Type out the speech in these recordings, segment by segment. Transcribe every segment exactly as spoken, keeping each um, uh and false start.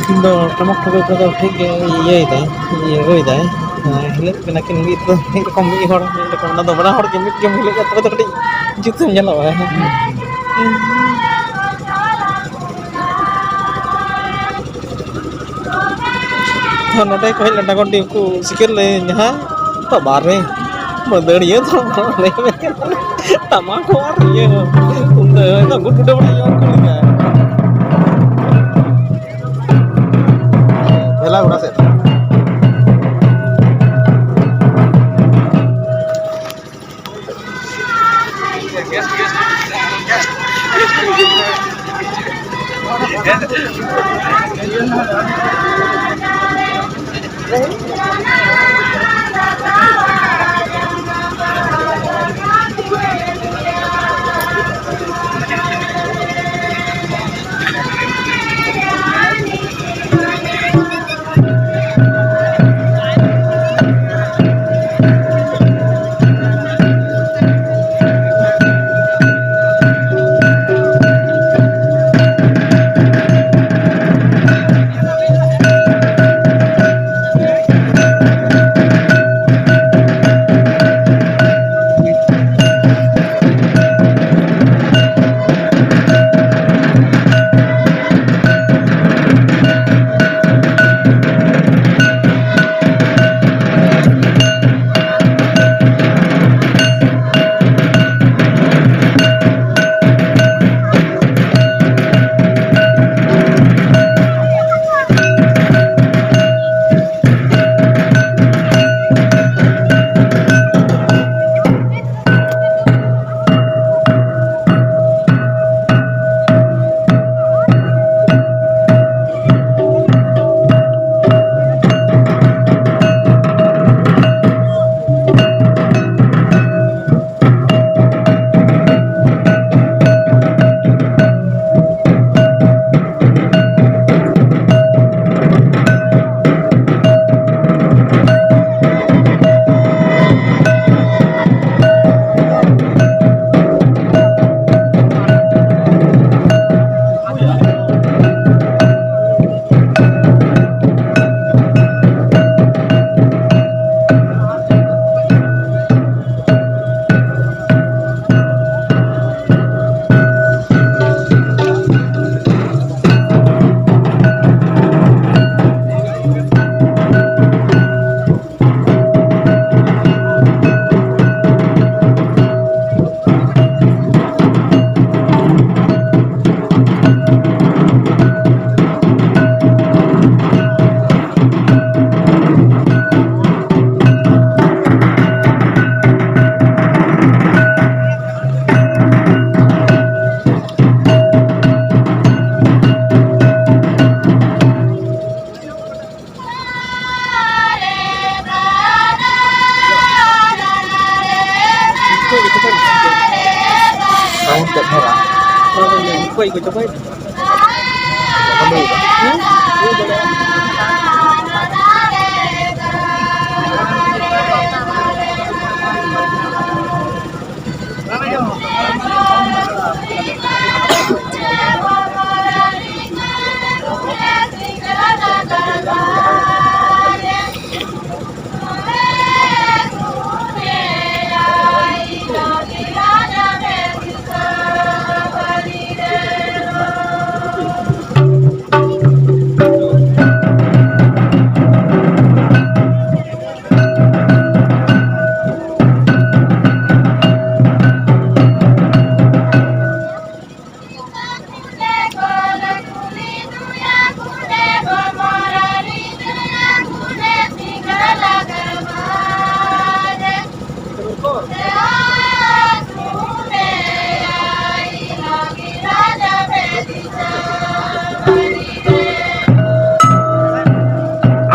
ᱤᱧ ᱫᱚ ᱴᱟᱢᱟᱠ ᱴᱩᱠᱩᱡ ᱠᱚᱫᱚ ᱴᱷᱤᱠ ᱜᱮ ᱤᱭᱟᱹᱭᱮᱫᱟᱭ, ᱤᱭᱟᱹ ᱨᱩᱭᱮᱫᱟᱭ᱾ ᱦᱮᱸ, ᱦᱤᱞᱟᱹᱜ ᱠᱟᱱᱟ ᱠᱤᱱ ᱢᱤᱫ ᱫᱚ, ᱢᱤᱫ ᱨᱚᱠᱚᱢ ᱢᱤᱫ ᱦᱚᱲ, ᱢᱤᱫ ᱨᱚᱠᱚᱢ ᱚᱱᱟ ᱫᱚ ᱵᱟᱱᱟ ᱦᱚᱲ ᱜᱮ ᱢᱤᱫ ᱜᱮᱢ ᱦᱤᱞᱟᱹᱜ ᱠᱷᱟᱱ ᱛᱚᱵᱮ ᱫᱚ ᱠᱟᱹᱴᱤᱡ ᱡᱩᱛ ᱮᱢ ᱧᱮᱞᱚᱜᱼᱟ᱾ ᱦᱮᱸ᱾ ᱦᱚᱸ, ᱱᱚᱰᱮ ᱠᱚ ᱦᱮᱡ ᱞᱮᱱᱟ ᱰᱟᱝᱜᱚᱨᱰᱤ ᱩᱱᱠᱩ ᱥᱤᱠᱟᱹᱨ ᱞᱮ ᱡᱟᱦᱟᱸ ᱵᱟᱵᱟ ᱨᱮ, ᱢᱟᱹᱫᱟᱹᱲᱤᱭᱟᱹ ᱫᱚ ᱞᱟᱹᱭ ᱢᱮ᱾ ᱴᱟᱢᱟᱠ ᱠᱚ ᱟᱨ ᱤᱭᱟᱹ ᱛᱩᱢᱫᱟᱹᱜ ᱫᱚ ᱜᱩᱰ ᱜᱩᱰᱟᱹ ᱵᱟᱲᱟ ᱦᱩᱭᱩᱜᱼᱟ ᱩᱱᱠᱩ ᱞᱮᱠᱟ᱾ ᱵᱷᱮᱞᱟ ᱜᱚᱰᱟ ᱥᱮᱫ᱾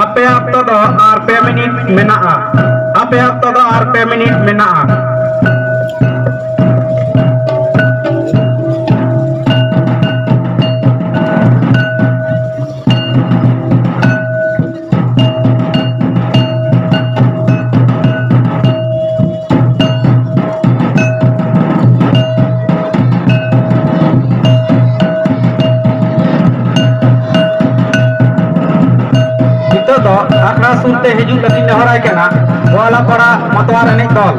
ᱟᱯᱮᱭᱟᱜ ᱚᱠᱛᱚ ᱫᱚ ᱟᱨ ᱯᱮ ᱢᱤᱱᱤᱴ ᱢᱮᱱᱟᱜᱼᱟ᱾ ᱟᱯᱮᱭᱟᱜ ᱚᱠᱛᱚ ᱫᱚ ᱟᱨ ᱯᱮ ᱢᱤᱱᱤᱴ ᱢᱮᱱᱟᱜᱼᱟ᱾ ᱱᱤᱛᱚᱜ ᱫᱚ ᱟᱠᱷᱲᱟ ᱥᱩᱨ ᱛᱮ ᱦᱤᱡᱩᱜ ᱞᱟᱹᱜᱤᱫ ᱱᱮᱦᱚᱨᱟᱭ ᱠᱟᱱᱟ ᱜᱳᱣᱟᱞᱟᱯᱟᱲᱟ ᱢᱟᱛᱣᱟᱨ ᱮᱱᱮᱡ ᱫᱚᱞ᱾